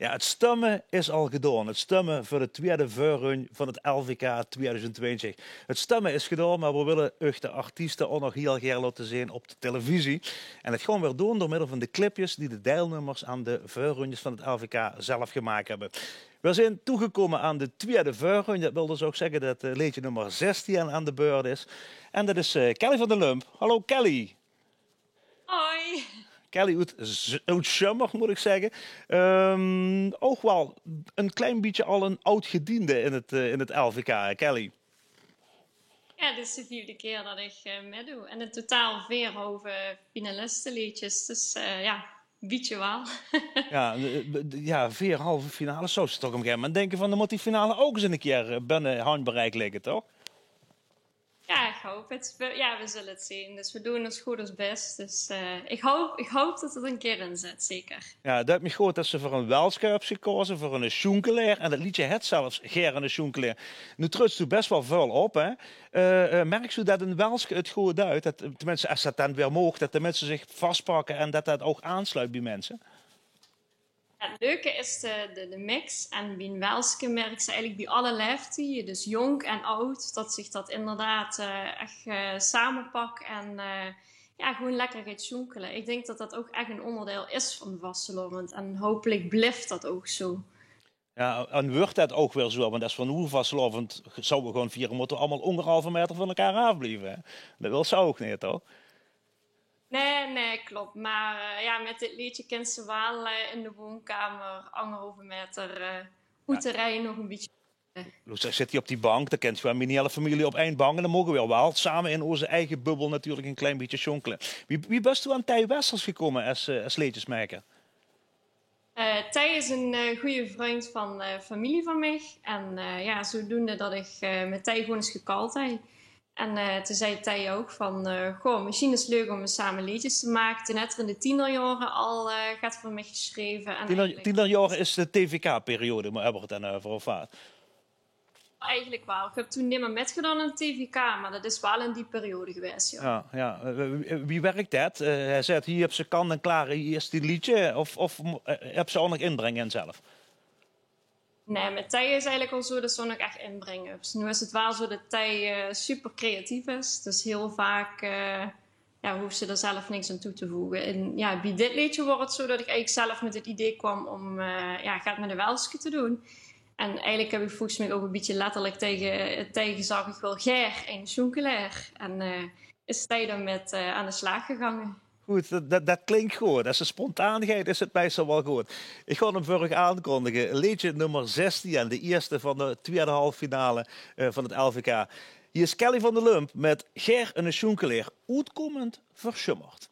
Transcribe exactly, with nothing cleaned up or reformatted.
Jao, 't stumme is al gedaon. 't Stumme veur de twiede veurrunj van 't L V K twiedoezend twintjig. 't Stumme is gedaon, mer v'r wille uch de artieste ouch nog hiel gaer laote zeen op de tillevisie. En det gaon v'r doon door middel van de clipjes die de deilnummers aan de veurrunjes van 't L V K zelf gemaak höbbe. V'r zeen toegekómme aan de twiede veurrunj. Det wil dus ouch zègke det, eh, leedje nummer zestien aan de beurt is. En det is, eh, Kelly van der Lump. Hallo Kelly. Hoi. Kelly oet Z-, oet Sjummer, mót ich zègke. Ehm, ouch waal ein klein bietje al ein oud-gediende in 't, eh, in 't L V K, hè, Kelly? Jao, dit is de viefde kier det ich, eh, mitdoon. En in totaal veer halve finalisteleedjes. Dus, eh, jao, bietje waal. Jao, de, de, jao, veer halve finales. Zouws se toch op ein gegaeve moment dinke van, dan mót die finale ouch ins ein kier, eh, binne handjbereik ligke, toch? Jao, ich haop 't. V'r, jao, v'r zulle 't zeen. Dus v'r doon ós good ós bès. Dus, eh, ich haop, ich haop det 't ein kier inzit, zeker. Jao, 't duit mich good det se veur ein Welske höbs gekaoze, veur ein sjoenkelaer. En det leedje hèt zelfs Gaer eine sjoenkelaer. Noe truds doe bès waal väöl op, hè? Eh, eh, merks doe det ein Welske 't good duit? Det, tenminste, es det dan weer maag, det de minse zich vaspakke en det det ouch aansluit bie minse? Jao, 't leuke is de, de, de mix. En bie ein Welske merks se eigelik bie alle laeftieje, dus jónk en aud, det zich det inderdaad, eh, ech, eh, samepak en, eh, jao, gewoon lekker geit sjoenkele. Ich dink det det ouch ech ein óngerdeil is van de vastelaovend. En hopelik blief det ouch zo. Jao, en wuuert det ouch weer zo? Want es v'r noe vastelaovend zouwe gaon viere, mótte v'r allemaol óngerhalve maeter van elkaar aafblieve, hè? Det wils se ouch neet, toch? Nae, nae, klop. Mer, eh, jao, mit dit leedje kins se waal, eh, in de woonkamer angerhalve maeter, eh, oet de rij nog ein bietje. Loes, zit hie op die bank, dan kins se waal mien hiele femilie op ein bank en dan moge v'r waal same in ózze eige bubbel natuurlik ein klein bietje sjoenkele. Wie, wie bös doe aan Thei Wessels gekómme es, eh, es leedjesmaker? Eh, Thei is ein, eh, goje vrundj van, eh, femilie van mich. En, eh, jao, zodoende det ich, eh, mit Thei gewoon ins gekald höb. En, eh, toen zag Thei ouch van, eh, "Goh, mesjien is 't leuk óm ins same leedjes te make." Toen haet 'r in de tienerjaore al, eh, get veur mich gesjreve. En Tiener-, eigelik tienerjaore is de T V K-periode, mer höbbe v'r 't dan euver, of waat? Eigelik waal. Ich höb toen nimmer mitgedaon aan 't T V K, mer det is waal in die periode gewaes, jao. Jao, jao. Eh, wie, wie wirk det? Eh, hae zaet, "Hie höbs se kant en klaar, hie is dien leedje." Of, of mo-, eh, höbs se ouch nog inbreng in zelf? Nae, mit Thei is eigelik al zo det se ouch nog ech inbreng höbs. Noe is 't waal zo det Thei, eh, super creatief is. Dus hiel vaak, eh, jao, hoofs se d'r zelf niks aan toe te voege. En jao, bie dit leedje waor 't zo det ich eigelik zelf mit 't idee kwaam óm, eh, jao, get mit ein Welske te doon. En eigelik höb ich volges mich ouch ein bietje letterlik taenge, eh, Thei gezag: "Ich wil gaer eine sjoenkelaer." En, eh, is Thei dao mit, eh, aan de slaag gegange. Good, det, det, det klink good. Es 't spontaan geit, is 't meistal waal good. Ich gaon 'm veur uch aankondige. Leedje nummer zestien, de ierste van de twiede halve finale, eh, van 't L V K. Hie is Kelly van der Lump mit Gaer eine sjoenkelaer, oetkómmend veur Sjummert.